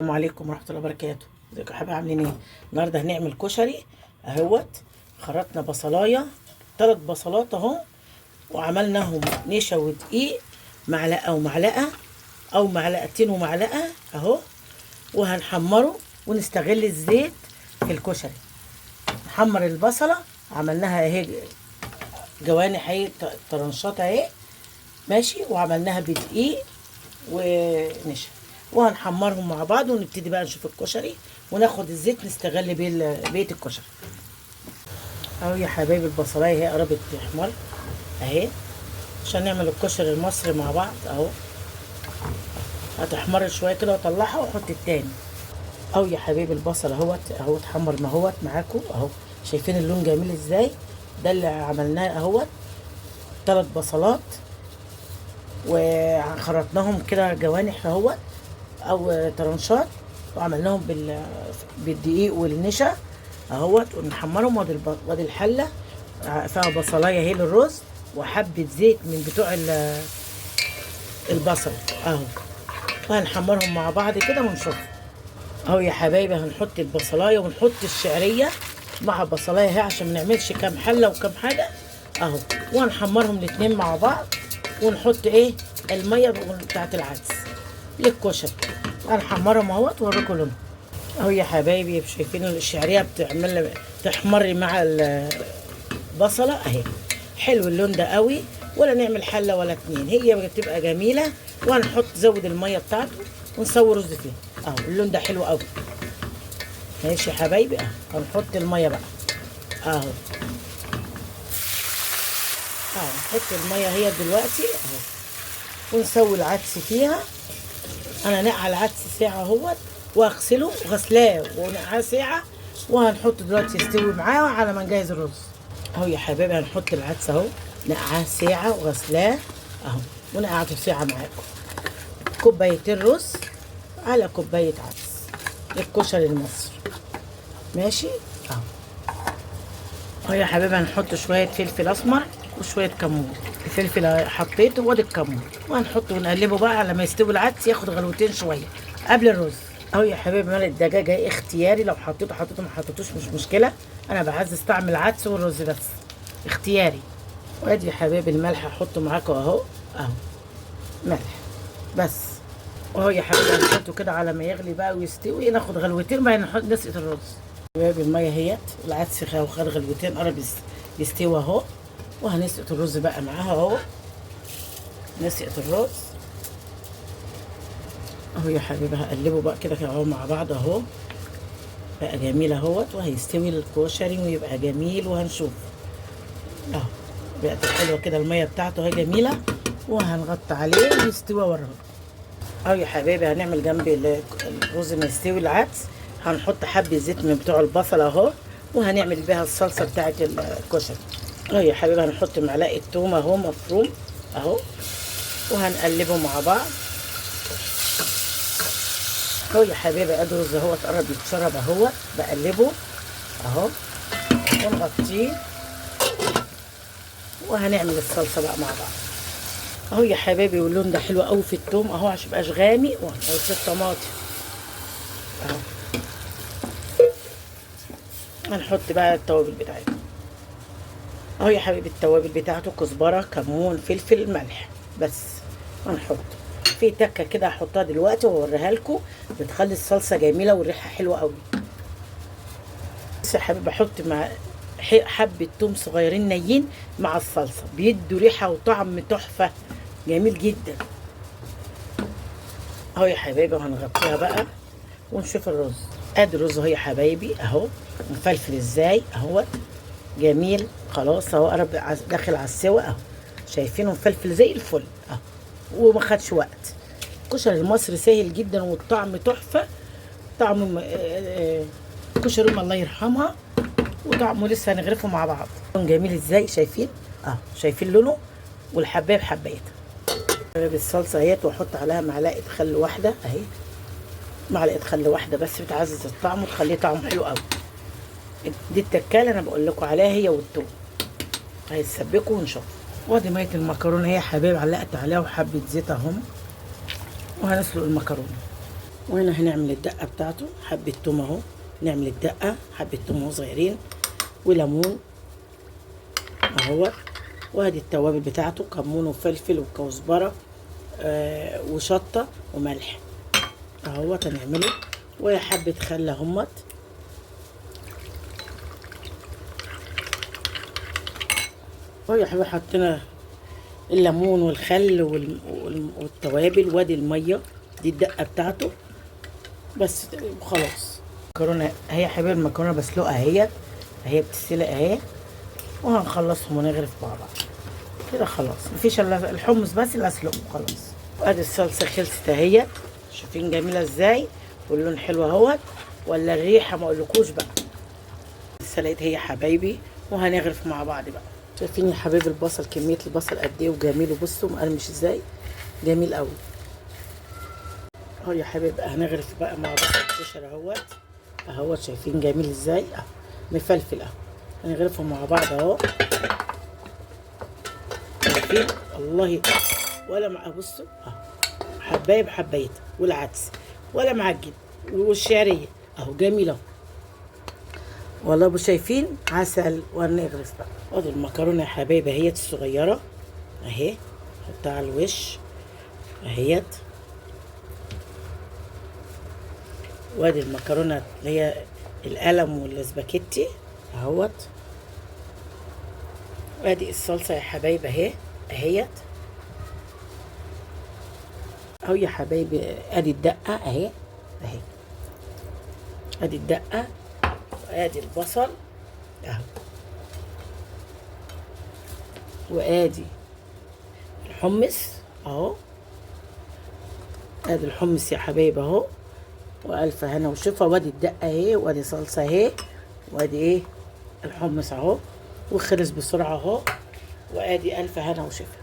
السلام عليكم ورحمة الله وبركاته. ازيكم يا حبايبي، عاملين ايه؟ النهارده هنعمل كشري اهوت. خرطنا بصلايه، 3 بصلات اهو، وعملناهم نشا ودقيق، معلقه ومعلقة او معلقتين ومعلقة اهو، وهنحمره ونستغل الزيت في الكشري. نحمر البصله، عملناها اهي جوانح اهي، طرنشات اهي ماشي، وعملناها بدقيق ونشا، وهنحمرهم مع بعض ونبتدي بقى نشوف الكشري وناخد الزيت نستغل بيه بيت الكشري. اهو يا حبايبي البصلايه اهي قربت تحمر اهي، عشان نعمل الكشري المصري مع بعض اهو. هتحمر شوية كده واطلعها واحط التاني. اهو يا حبايبي البصل اهوت اهو اتحمر ما اهوت معاكم اهو، شايفين اللون جميل ازاي؟ ده اللي عملناه اهوت، 3 بصلات وخرطناهم كده جوانح اهوت او طرنشات، وعملناهم بالدقيق والنشا اهوت، ونحمرهم. وادي الحلة فيها بصلايه اهي للرز، وحبه زيت من بتوع البصل اهو، وهنحمرهم مع بعض كده ونشوف. اهو يا حبايبي هنحط البصلايه ونحط الشعرية مع البصلايه اهي، عشان ما نعملش كام حله وكام حاجة اهو، وهنحمرهم الاتنين مع بعض، ونحط ايه المية بتاعت العدس للكشري. هنحمرهم اهوت واوريكم لونهم اهو يا حبايبي. شايفين الشعرية بتعمل تحمري مع البصله اهي، حلو اللون ده قوي، ولا نعمل حله ولا اتنين، هي بتبقى جميلة. وهنحط زود المية بتاعته ونسوي رز فيها اهو، اللون ده حلو قوي. ماشي يا حبايبي اهو، هنحط المية بقى اهو اهو، نحط المية هي دلوقتي اهو، ونسوي العدس فيها. انا نقع العدس ساعة اهوت، واغسله وغسلاه ونقعاه ساعة، وهنحطه دلوقتي يستوي معاه على ما نجهز الرز اهو يا حبايبي. هنحط العدس اهو، نقعاه ساعة وغسلاه اهو، ونقعته ساعة معاكم. كوبايتين رز على كوباية عدس الكشري المصري ماشي اهو. اهو يا حبايبي هنحط شوية فلفل اسمر وشوية كمون، الفلفل حطيته وادي الكمون، وهنحطه ونقلبه بقى على ما يستوي العدس، ياخد غلوتين شوية قبل الرز اهو يا حبايبي. مرق الدجاجة اختياري، لو حطيته حطيته، ما حطيتوش مش مشكلة، انا بعزز طعم العدس والرز بس اختياري. وادي يا حبايبي الملح هحطه معاكم اهو اهو، ملح بس. واهو يا حبايبي هنحطه كده على ما يغلي بقى ويستوي، ناخد غلوتين بعدين نحط نسقط الرز. حبايبي المية اهيت، العدس خد غلوتين قرب يستوي اهو، وهنسقط الرز بقى معاها اهو، نسقط الرز اهو يا حبيبي. هقلبه بقى كده اهو مع بعض اهو، بقى جميل اهوت، وهيستوي الكشري ويبقى جميل وهنشوف اهو. بقت حلوة كده المية بتاعته اهي جميلة، وهنغطي عليه ويستوي وراه اهو يا حبايبي. هنعمل جنب الرز ما يستوي العدس، هنحط حبه زيت من بتوع البصل اهو، وهنعمل بيها الصلصه بتاعت الكشري اهو يا حبايبي. هنحط معلقه توم اهو مفروم اهو، وهنقلبه مع بعض اهو يا حبايبي. ادي الرز اهو اتقرب يتشرب اهو، بقلبه اهو ونغطيه، وهنعمل الصلصه بقى مع بعض اهو يا حبايبي. واللون ده حلو قوي في التوم اهو عشان ميبقاش غامق، وهنحط الطماطم اهو، هنحط بقى التوابل بتاعتنا اهو يا حبايبي. التوابل بتاعته كزبره، كمون، فلفل، ملح بس. هنحط في تكه كده هحطها دلوقتي واوريها لكم، بتخلي الصلصه جميلة والريحه حلوة قوي. بس يا حبايبي بحط مع حبه توم صغيرين نيين مع الصلصه، بيدوا ريحه وطعم تحفة جميل جدا اهو يا حبايبي. وهنغطيها بقى ونشوف الرز. ادي الرز اهو يا حبايبي اهو، مفلفل ازاي اهوت جميل خلاص اهو، قرب داخل على السوا اهو، شايفينه مفلفل زي الفل اهو، وما خدش وقت. الكشري المصري سهل جدا والطعم تحفة، طعم كشري ام الله يرحمها، وطعمه لسه هنغرفه مع بعض. لون جميل ازاي شايفين اهو، شايفين لونه، والحبايه بحبايتها. الصلصه اهيت، واحط عليها معلقه خل واحدة اهي، معلقه خل واحدة بس، بتعزز الطعم وتخليه طعمه حلو قوي. دي التكاله انا بقول لكم عليها هي والثوم، هيتسبكوا ونشوف. وادي مية المكرونه اهي يا حبايبي، علقت عليها وحبه زيت اهم، وهنسلق المكرونه. وهنا هنعمل الدقة بتاعته، حبه توم اهو، نعمل الدقة حبه توم اهو صغيرين، وليمون اهو، وادي التوابل بتاعته، كمون وفلفل وكزبره وشطه وملح اهوت هنعمله، وحبه خل اهمت. اهو يا حبيبي حطينا الليمون والخل والتوابل، وادي المية دي الدقة بتاعته بس وخلاص. المكرونه هي يا حبيبي، المكرونه بسلقها اهي، اهي بتتسلق اهي، وهنخلصهم ونغرف مع بعض كده خلاص. مفيش الا الحمص بس اللي اسلقه خلاص. وادي الصلصه خلصت اهي، شايفين جميلة ازاي واللون حلو اهوت، ولا الريحة ما اقولكوش بقى. السلقت هي يا حبايبي، وهنغرف مع بعض بقى. شايفين يا حبايبي البصل، كمية البصل قد ايه وجميل، وبصوا مقرمش ازاي، جميل قوي اهو يا حبايبي. هنغرف بقى مع بعض الكشري اهوت اهوت، شايفين جميل ازاي اهو، مفلفل اهو، هنغرفهم مع بعض اهو. شايفين والله ولا مع، بصوا اهو حبايه بحبايتها، والعدس ولا معجن، والشعريه اهو جميلة والله. ابو شايفين عسل. وهنغرف بقى. ادي المكرونه يا حبايبي اهيت الصغيرة اهي، حطها على الوش اهيت. وادي المكرونه اللي هي القلم والسباكيتي اهوت. وادي الصلصه يا حبايبي اهي اهيت اهو يا حبايبي. ادي الدقة اهي اهي، ادي الدقة، وادي البصل اهو، وادي الحمص اهو، ادي الحمص يا حبايبي اهو، والف هنا وشفا. وادي الدقة اهي، وادي صلصه اهي، وادي ايه الحمص اهو، وخلص بسرعة اهو، وادي الف هنا وشفا.